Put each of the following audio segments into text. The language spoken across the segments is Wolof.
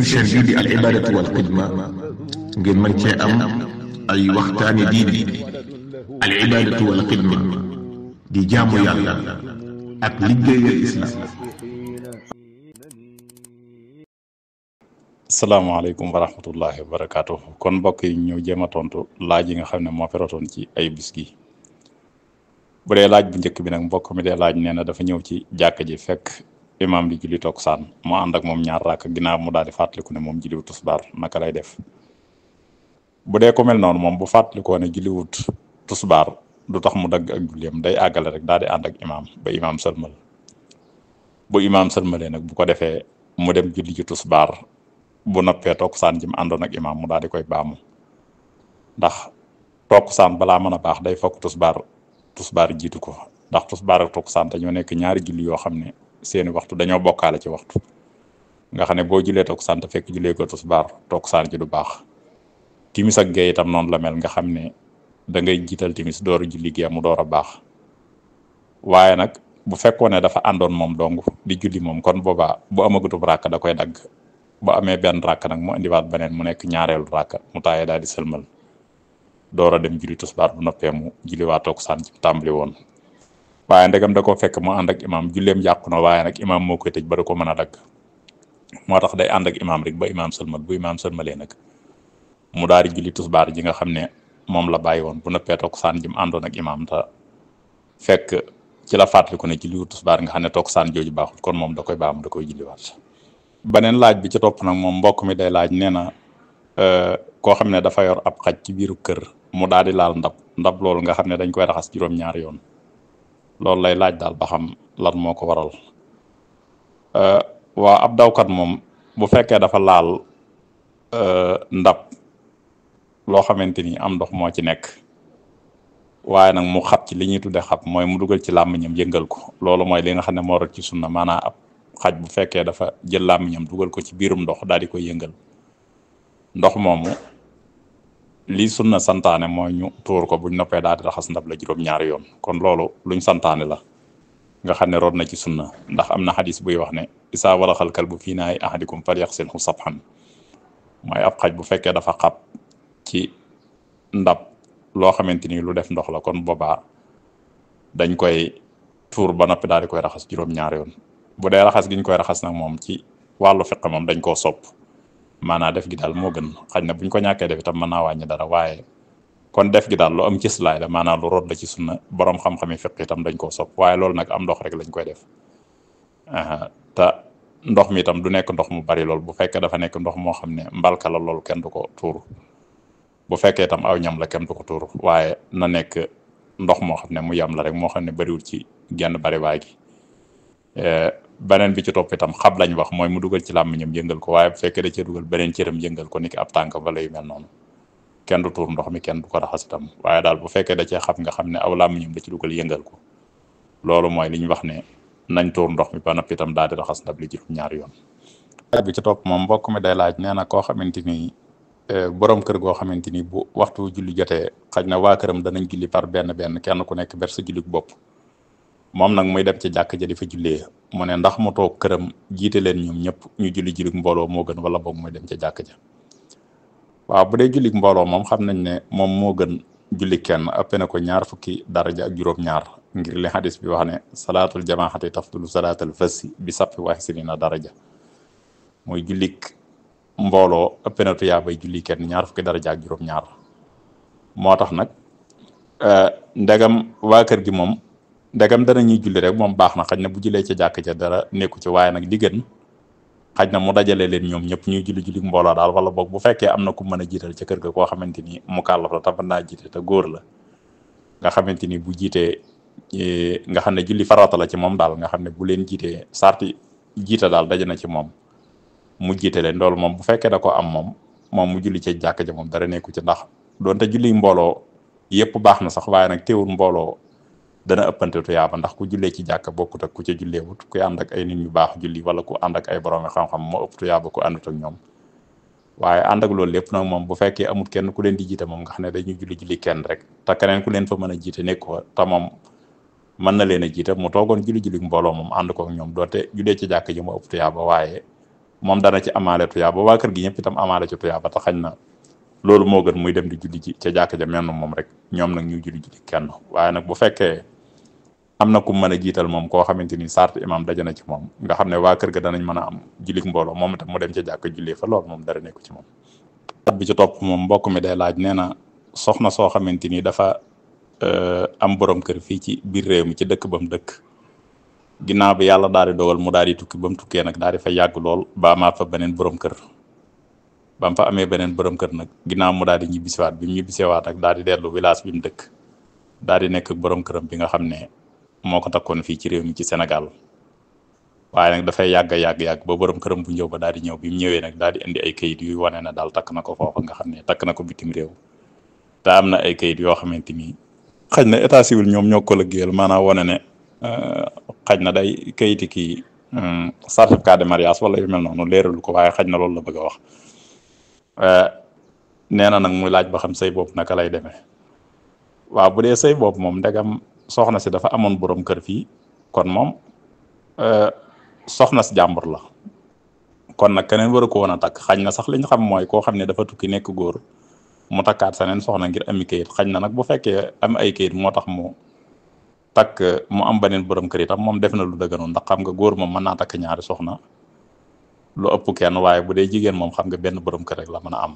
chaîne bii di al ibadatu wal xidma ngeen mën cee am ay waxtaani diine. al ibadatu wal xidma di jaamu yàlla ak liggéeyal islam. asalaamaaleykum wa rahmatullahi wa barakaatu. kon mbokk yi ñëw jéem a tontu laaj yi nga xam ne moo fi rotoon ci ay bis gi. bu dee laaj bu njëkk bi nag mbokk mi dee laaj nee na dafa ñëw ci jàkka ji fekk imaam di julli takkusaan mu ànd ak moom ñaar raak ginnaaw mu daal di fàttaliku ne moom julliwut tusbaar naka lay def. bu dee ku mel noonu moom bu fàttalikoo ne julliwut tusbaar du tax mu dagg ak julliyam day àggale rek daal di ànd ak imaam ba imaam sëlmal. bu imaam sëlmalee nag bu ko defee mu dem julli ji tusbaar bu noppee takkusaan ji mu àndoon ak imaam mu daal di koy baamu ndax takkusaan balaa mën a baax day fokk tusbaar jiitu ko ndax tusbaar ak takkusaan dañoo nekk ñaari julli yoo xam ne seeni waxtu dañoo bokkaale ci waxtu nga xam ne boo jullee takkusaan te fekk jullee ko tusbaar takkusaan ji du baax. timis ak gee itam noonu la mel nga xam ne da ngay jiital timis door a julli gee mu door a baax waaye nag bu fekkoon ne dafa àndoon moom dong di julli moom kon boobaa bu amagutub ràkk da koy dagg bu amee benn ràkk nag mu indiwaat beneen mu nekk ñaareelu ràkk mu taayee daal di sëlmal door a dem julli tusbaar bu noppee mu julliwaat takkusaan ci tàmbali woon. waaye ndegam da koo fekk mu ànd ak imaam julleem yàqu na waaye nag imaam moo koy tëj ba da ko mën a dagg moo tax day ànd ak imaam rek ba imaam sëlmal bu imaam sëlmalee nag mu daal di julli tusbaar ji nga xam ne moom la bàyyi woon bu noppee takkusaan ji mu àndoon ak imaam te fekk ci la fàttaliku ne julliwu tusbaar nga xam ne takkusaan jooju baaxul kon moom da koy baamu da koy julliwaat. beneen laaj bi ci topp nag moom mbokk mi day laaj nee na koo xam ne dafa yor ab xaj ci biiru kër mu daal di laal ndab loolu nga xam ne dañ koy raxas juróom-ñaari yoon loolu lay laaj daal ba xam lan moo ko waral. waa ab dawkat moom bu fekkee dafa laal ndab loo xamante ni am ndox moo ci nekk waaye nag mu xab ci li ñuy tudde xab mooy mu dugal ci làmmiñam yëngal ko loolu mooy li nga xam ne moo rot ci sunna maanaam ab xaj bu fekkee dafa jël làmmiñam dugal ko ci biirum ndox daal di koy yëngal ndox moomu lii sunna santaane mooy ñu tuur ko buñ noppee daal di raxas ndab la juróom-ñaari yoon kon loolu luñ santaane la nga xam ne root na ci sunna ndax am na xadis buy wax ne isaa walaxal kalbu fii naay ahadikum falyaxsilhu sabhan mooy ab xaj bu fekkee dafa xab ci ndab loo xamante ni lu def ndox la kon boobaa dañ koy tuur ba noppi daal di koy raxas juróom-ñaari yoon bu dee raxas gi ñu koy raxas nag moom ci wàllu fiq moom dañ koo sopp maanaam def gi daal moo gën xaj na buñ ko ñàkkee def itam mën naa wàññi dara waaye kon def gi daal lu am cëslaay la maanaam lu root la ci sunna borom xam-xami fiq itam dañ koo sopp waaye loolu nag am ndox rek lañ koy def te ndox mi itam du nekk ndox mu bari lool bu fekkee dafa nekk ndox moo xam ne mbalka la loolu kenn du ko tuur bu fekkee itam aw ñam la kenn du ko tuur waaye na nekk ndox moo xam ne mu yam la rek moo xam ne bariwul ci genn bari waay gi. beneen bi ci topp itam xab lañ wax mooy mu dugal ci làmmiñam yëngal ko waaye bu fekkee da cee dugal beneen cëram yëngal ko ni ki ab tànk wala yu mel noonu kenn du tuur ndox mi kenn du ko raxas itam waaye daal bu fekkee da cee xab nga xam ne aw làmmiñam da ci dugal yëngal ko loolu mooy li ñu wax ne nañ tuur ndox mi ba noppi itam daal di raxas ndab li juróom-ñaari yoon. bi ci topp moom mbokk mi day laaj nee na koo xamante ni borom kër goo xamante ni bu waxtu julli jotee xaj na waa këram danañ julli par benn kenn ku nekk ber sa julli bopp moom nag muy dem ci jàkk ja di fa jullee mu ne ndax mu toog këram jiite leen ñoom ñëpp ñu julli julli mbooloo moo gën wala boog muy dem ca jàkk ja. waaw bu dee julli mbooloo moom xam nañ ne moom moo gën julli kenn ëpp na ko ñaar fukki daraja ak juróom-ñaar ngir li xadis bi wax ne salaatul jamaxati tafdulu salaatal fasi bi sappi wa isrina daraja mooy jullik mbooloo ëpp na tuyaabay julli kenn ñaar fukki daraja ak juróom-ñaar moo tax nag ndegam waa kër gi moom ndegam danañuy julli rek moom baax na xaj na bu jullee ca jàkk ja dara nekku ci waaye nag li gën xaj na mu dajale leen ñoom ñëpp ñuy julli mbooloo daal wala boog bu fekkee am na ku mën a jiital ca kër ga koo xamante ni mu kàllaf la te mën naa jiite te góor la nga xamante ni bu jiitee nga xam ne julli farata la ci moom daal nga xam ne bu leen jiitee sarti jiite daal daje na ci moom mu jiite leen loolu moom bu fekkee da ko am moom mu julli ca jàkk ja moom dara nekku ci ndax doonte julli mbooloo yëpp baax na sax waaye nag teewul mbooloo dana ëppante tuyaaba ndax ku jullee ci jàkk bokkut ak ku ca julleewut ku ànd ak ay nit ñu baax julli wala ku ànd ak ay borom xam-xam moo ëpp tuyaaba ku àndut ak ñoom waaye ànd ak loolu lépp nag moom bu fekkee amul kenn ku leen di jiite moom nga xam ne dañuy julli kenn rek te keneen ku leen fa mën a jiite nekk ko te moom mën na leen a jiite mu toogoon julli mbooloo moom ànd ko ak ñoom doote jullee ci jàkk ji mu ëpp tuyaaba waaye moom dana ci amaale tuyaaba waa kër gi ñëpp itam amaale ci tuyaaba te xañ na loolu moo gën muy dem di julli ji ca jàkk ja mel na moom rek ñoom nag ñuy julli ji kenn. waaye nag bu fekkee am na ku mën a jiital moom koo xamante ni sart imam daje na ci moom nga xam ne waa kër ga danañ mën a am jullik mbooloo moom itam mu dem ca jàkk jullee fa loolu moom dara nekku ci moom. bi ci topp moom mbokk mi day laaj nee na soxna soo xamante ni dafa am borom kër fii ci biir réew mi ci dëkk ba mu dëkk ginnaaw bi yàlla daal di dogal mu daal di tukki ba mu tukkee nag daal di fa yàgg lool ba amaat fa beneen borom kër ba mu fa amee beneen borom kër nag ginnaaw mu daal di ñibbisiwaat bi mu ñibbisiwaat nag daal di dellu village bi mu dëkk daal di nekk ak borom këram bi nga xam ne moo ko takkoon fii ci réew mi ci Sénégal waaye nag dafay yàgg ba borom këram bu ñëw ba daal di ñëw bi mu ñëwee nag daal di indi ay kayit yuy wane na daal takk na ko foofa nga xam ne takk na ko bitim réew te am na ay kayit yoo xamante ni xëy na état civil ñoom ñoo ko liggéeyal maanaam wane ne xaj na day kayiti kii certificat de mariage wala yu mel noonu leeralu ko waaye xaj na loolu la bëgg a wax nee na nag muy laaj ba xam sëy boobu naka lay demee waaw bu dee sëy boobu moom ndegam soxna si dafa amoon borom kër fii kon moom soxna si jàmbur la kon nag keneen waru ko woon a takk xañ na sax li ñu xam mooy koo xam ne dafa tukki nekk góor mu takkaat seneen soxna ngir ami kayit xañ na nag bu fekkee am ay kayit moo tax mu takk mu am beneen borom kër itam moom def na lu dëgganoon ndax xam nga góor moom mën naa takk ñaari soxna lu ëpp kenn waaye bu dee jigéen moom xam nga benn borom kër rek la mën a am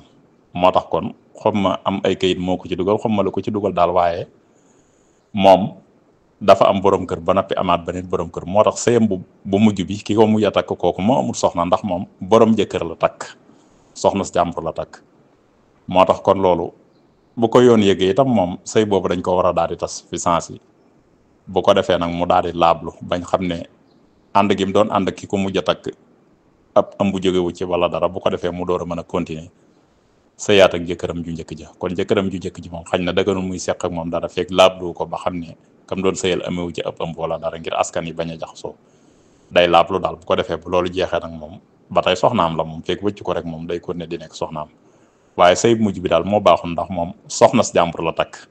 moo tax kon xam ma am ay kayit moo ko ci dugal xam ma lu ko ci dugal daal waaye moom dafa am borom kër ba noppi amaat beneen borom kër moo tax sëyam bu mujj bi ki ko mujj a takk kooku moo amul soxna ndax moom borom jëkkër la takk soxna si jàmbur la takk moo tax kon loolu bu ko yoon yëgee itam moom sëy boobu dañ ko war a daal di tas fi sens yi bu ko defee nag mu daal di laablu bañ xam ne ànd gi mu doon ànd ki ko mujj a takk ab am bu jógewu ci wala dara bu ko defee mu door a mën a continuer sëyaat ak jëkkëram ju njëkk ja kon jëkkëram ju njëkk ji moom xañ na daganul muy seq ak moom dara fekk laablu ko ba xam ne kam doon sëyal amewu ci ab ëmb wala dara ngir askan yi bañ a jaxasoo day laablu daal bu ko defee bu loolu jeexee nag moom ba tey soxnaam la moom fekk wëcc ko rek moom day continuer di nekk soxnaam waaye sëy mujj bi daal moo baaxul ndax moom soxna si jàmbur la takk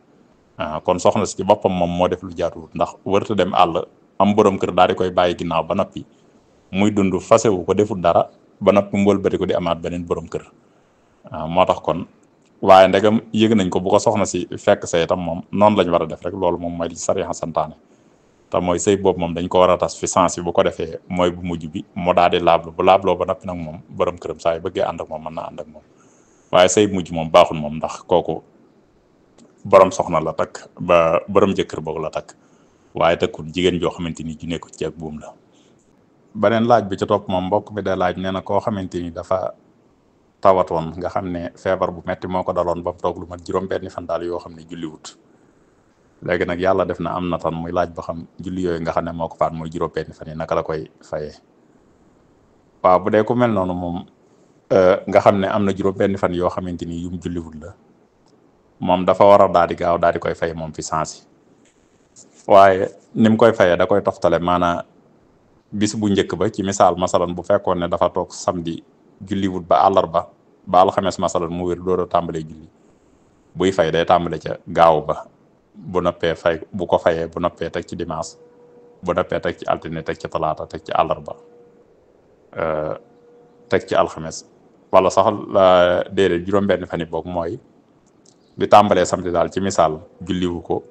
kon soxna si ci boppam moom moo def lu jaaduwut ndax wërta dem àll am borom kër daal di koy bàyyi ginnaaw ba noppi muy dund fasewu ko deful dara ba noppi mu wëlbati ko di amaat beneen borom kër moo tax kon waaye ndegam yëg nañ ko bu ko soxna si fekk say itam moom noonu lañ war a def rek loolu moom mooy li sariya santaane te mooy sëy boobu moom dañ ko war a tas fi sens yi bu ko defee mooy bu mujj bi mu daal di laablu bu laabloo ba noppi nag moom borom këram saa yu bëggee ànd ak moom mën naa ànd ak moom waaye sëy mujj moom baaxul moom ndax kooku borom soxna la takk ba borom jëkkër boobu la takk waaye takkul jigéen joo xamante ni ju nekkul ci ak buum la. beneen laaj bi ca topp moom mbokk mi da laaj nee na koo xamante ni dafa tawatoon nga xam ne feebar bu metti moo ko daloon ba mu toog lu mat juróom-benni fan daal yoo xam ne julliwut léegi nag yàlla def na am na tan muy laaj ba xam julli yooyu nga xam ne moo ko faat mooy juróom-benni fan yi naka la koy fayee. waaw bu dee ku mel noonu moom nga xam ne am na juróom-benni fan yoo xamante ni yum julliwut la moom dafa war a daal di gaaw daal di koy fay moom fi sens waaye ni mu koy fayee da koy toftale maanaam bis bu njëkk ba ci misaal masalan bu fekkoon ne dafa toog samedi julliwut ba àllarba ba alxames masalan mu wér door a tàmbalee julli buy fay day tàmbale ca gaaw ba bu noppee fay bu ko fayee bu noppee teg ci dimanche bu noppee teg ci altine teg ci talaata teg ci àllarba teg ci alxames wala sax déedéet juróom-benn fan yi boog mooy di tàmbalee samedi daal ci misaal julliwu ko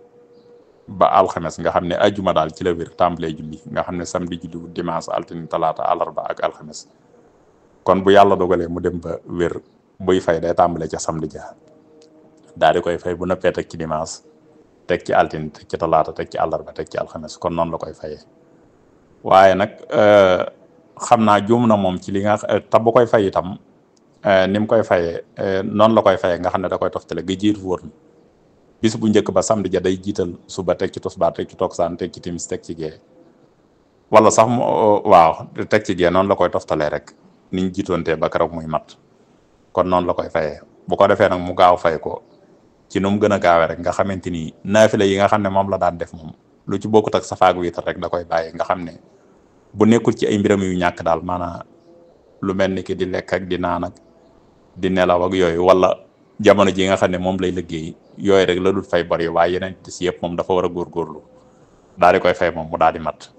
ba alxames nga xam ne ajuma daal ci la wér tàmbalee julli nga xam ne samedi julliwu dimanche altine talaata àllarba ak alxames kon bu yàlla dogalee mu dem ba wér buy fay day tàmbalee ca samedi ja daal di koy fay bu noppee teg ci dimanche teg ci altine teg ci talaata teg ci àllarba teg ci alxames kon noonu la koy fayee waaye nag xam naa juum na moom ci li nga te bu koy fay itam ni mu koy fayee noonu la koy fayee nga xam ne da koy toftale ga jiitu wóor na bis bu njëkk ba samedi ja day jiital suba teg ci tosbaar teg ci toksaan teg ci timis teg ci gee wala sax waaw teg ci gee noonu la koy toftalee rek niñ jiitoontee ba keroog muy mat kon noonu la koy fayee bu ko defee nag mu gaaw fay ko ci nu mu gën a gaawee rek nga xamante ni naafila yi nga xam ne moom la daan def moom lu ci bokkut ak safaag wiitar rek da koy bàyyi nga xam ne bu nekkul ci ay mbiram yu ñàkk daal maanaam lu mel ni ki di lekk ak di naan ak di nelaw ak yooyu wala jamono ji nga xam ne moom lay liggéey yooyu rek la dul fay bor yi waaye yeneen ci yëpp moom dafa war a góorgóorlu daal di koy fay moom mu daal di mat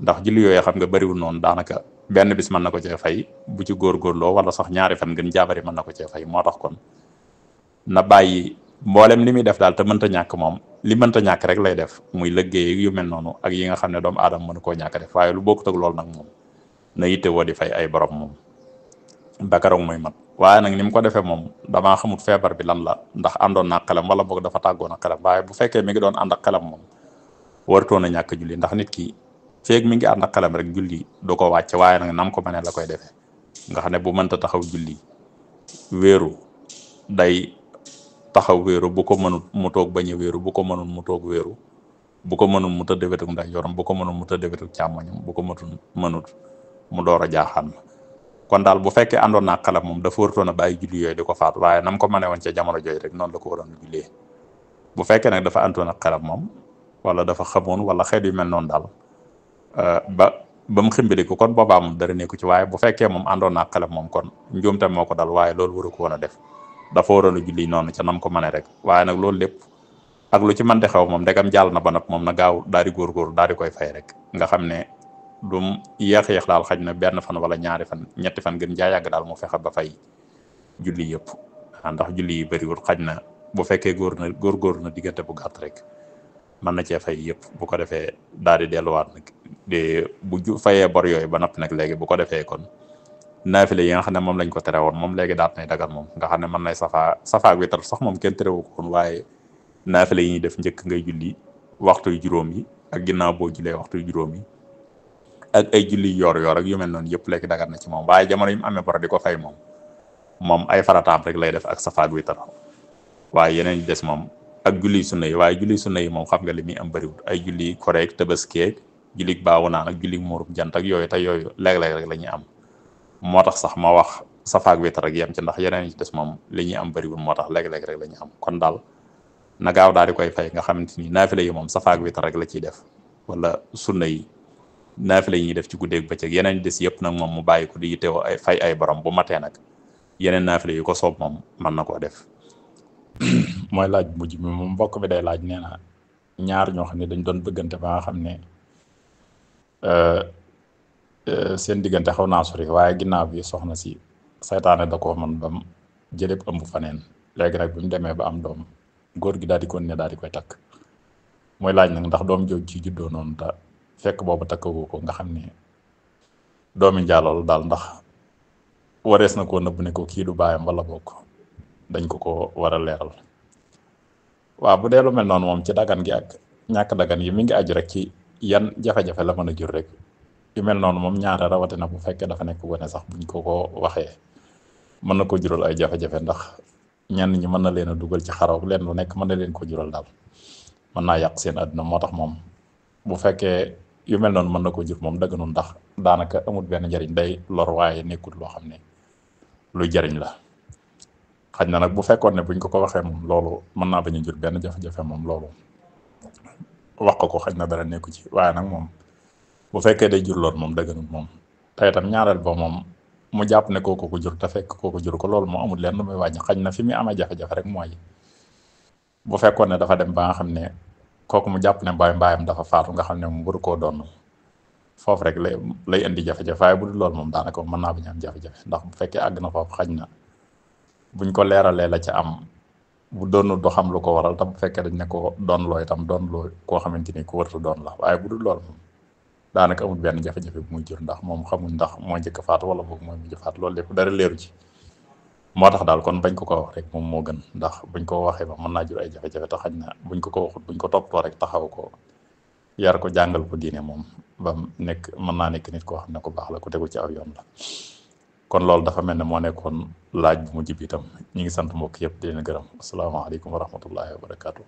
ndax julli yooyu xam nga bëriwul noonu daanaka benn bis mën na ko cee fay bu ci góorgóorloo wala sax ñaari fan gën jaabari mën na ko cee fay. moo tax kon na bàyyi mboolem li muy def daal te mënta ñàkk moom li mënta ñàkk rek lay def muy liggéey yu mel noonu ak yi nga xam ne doomu aadama mënu koo ñàkk def waaye lu bokkut ak loolu nag moom na yitte woo di fay ay borom moom ba keroog muy mat. waaye nag ni mu ko defee moom damaa xamut feebar bi lan la ndax àndoon na xelam wala boog dafa tàggoon ak xelam waaye bu fekkee mi ngi doon ànd ak xelam moom wartoon a ñàkk julli ndax nit ki feeg mi ngi ànd ak xelam rek julli du ko wàcc waaye nag nam ko mënee la koy defee nga xam ne bu mënta taxaw julli wéeru day taxaw wéeru bu ko mënut mu toog bañ a wéeru bu ko mënut mu toog wéeru bu ko mënut mu tëdd wetuk ndeyjooram bu ko mënut mu tëdd wetuk càmmoñam bu ko mënut mu door a jaaxaan. kon daal bu fekkee àndoon naa xelam moom dafa wartoon a bàyyi julli yooyu di ko faat waaye nam ko mënee woon ca jamono jooyu rek noonu la ko waroon a jullee. bu fekkee nag dafa àndoon ak xelam moom wala dafa xamoon wala xeet yu mel noonu daal ba mu ximbali ko kon boobaa moom dara nekku ci waaye bu fekkee moom àndoon naa xelam moom kon njuumte moo ko dal waaye loolu waru ko woon a def dafa waroon a julli noonu ca nam ko mënee rek. waaye nag loolu lépp ak lu ci mën di xew moom ndegam jàll na ba nag moom na gaaw daal di góorgóorlu daal di koy fay rek nga xam ne dum yéex daal xaj na benn fan wala ñaari fan ñetti fan gën jaa yàgg daal mu fexe ba fay julli yëpp ndax julli yi bëriwul xaj na bu fekkee góorgóorlu na diggante bu gàtt rek mën na cee fay yëpp bu ko defee daal di delluwaat nag bu fayee bor yooyu ba noppi nag léegi bu ko defee kon naafile yi nga xam ne moom lañ ko tere woon moom léegi daat nay dagal moom nga xam ne mën nay safaak witar sax moom kenn terewu ko woon waaye naafile yi ñuy def njëkk ngay julli waxtu yu juróom yi ak ginnaaw boo jullee waxtu yu juróom yi ak ay julli yor ak yu mel noonu yëpp léegi dagat na ci moom waaye jamono yi mu amee bor di ko fay moom ay farataam rek lay def ak safaak witar waaye yeneen yi des moom ak julli sunna yi waaye julli sunna yi moom xam nga li muy am bëriwul ay julli korek tëbaskeeg julli baawu naan ak julli muurub jant ak yooyu te yooyu léeg-léeg rek la ñuy am moo tax sax ma wax safaak witar rek yem ci ndax yeneen yi des moom li ñuy am bëriwul moo tax léeg-léeg rek la ñuy am kon daal na gaaw daal di koy fay nga xamante ni naafila yi moom safaak witar rek la ciy def wala sunna yi naafila yi ñuy def ci guddeeg bëccëg yeneen des yëpp nag moom mu bàyyi ko di yitewoo ay fay ay borom bu matee nag yeneen naafila yi ko soob moom mën na koo def. mooy laaj mujj bi moom mbokk bi day laaj nee na ñaar ñoo xam ne dañ doon bëggante ba nga xam ne seen diggante xaw naa sori waaye ginnaaw bi soxna si saytaane da koo man bam jëléb ëmb faneen léegi nag bi mu demee ba am doom góor gi daal di continuer daal di koy takk mooy laaj nag ndax doom jooju ci juddoo noonu te fekk boobu takkagu ko nga xam ne doomi njaaloo daal ndax warees na koo nëbb ne ko kii du baayam wala bokk dañ ko war a leeral. waaw bu dee lu mel noonu moom ci dagan gi ak ñàkk dagan yi mi ngi aju rek ci yan jafe-jafe la mën a jur rek yu mel noonu moom ñaare rawatina bu fekkee dafa nekk gone sax buñ ko waxee mën na ko jural ay jafe-jafe ndax ñenn ñi mën na leen a dugal ci xaraw leen lu nekk mën na leen ko jural daal mën naa yàq seen àdduna moo tax moom bu fekkee yu mel noonu mën na ko jur moom dëgganul ndax daanaka amul benn njariñ day lor waaye nekkul loo xam ne luy jariñ la. xaj na nag bu fekkoon ne buñ ko waxee moom loolu mën naa bañ a jur benn jafe-jafe moom loolu wax ko xaj na dara nekku ci waaye nag moom bu fekkee day jur loolu moom dëgganul moom te itam ñaareel ba moom mu jàpp ne kooku ko jur te fekk kooku jur ko loolu moo amul leen lu muy wàññi xaj na fi muy amee jafe-jafe rek mooy bu fekkoon ne dafa dem ba nga xam ne kooku mu jàpp ne mbaayam dafa faatu nga xam ne moom waru koo doon foofu rek lay indi jafe-jafe waaye bu dul loolu moom daanaka mën naa bañ a am jafe-jafe ndax bu fekkee àgg na foofu xaj na buñ ko leeralee la ca am bu doonul do xam lu ko waral tam bu fekkee dañ ne ko doon loo itam doon loo koo xamante ni ku wartu doon la waaye bu dul loolu moom daanaka amul benn jafe-jafe bu muy jur ndax moom xamuñ ndax moo njëkk faatu wala boog mooy mujj faatu loolu lépp dara leeru ci moo tax daal kon bañ ko wax rek moom moo gën ndax buñ ko waxee ba mën naa jur ay jafe-jafe te xañ na buñ ko waxut buñ ko toppatoo rek taxaw ko yar ko jàngal ko diine moom ba nekk mën naa nekk nit koo xam ne ko baax la ku tegu ci aw yoon la. kon loolu dafa mel ne moo nekkoon laaj bu mujj bi itam ñu ngi sant mbokk yëpp di leen gërëm asalaamaaleykum wa rahmatullahi wa barakaatu.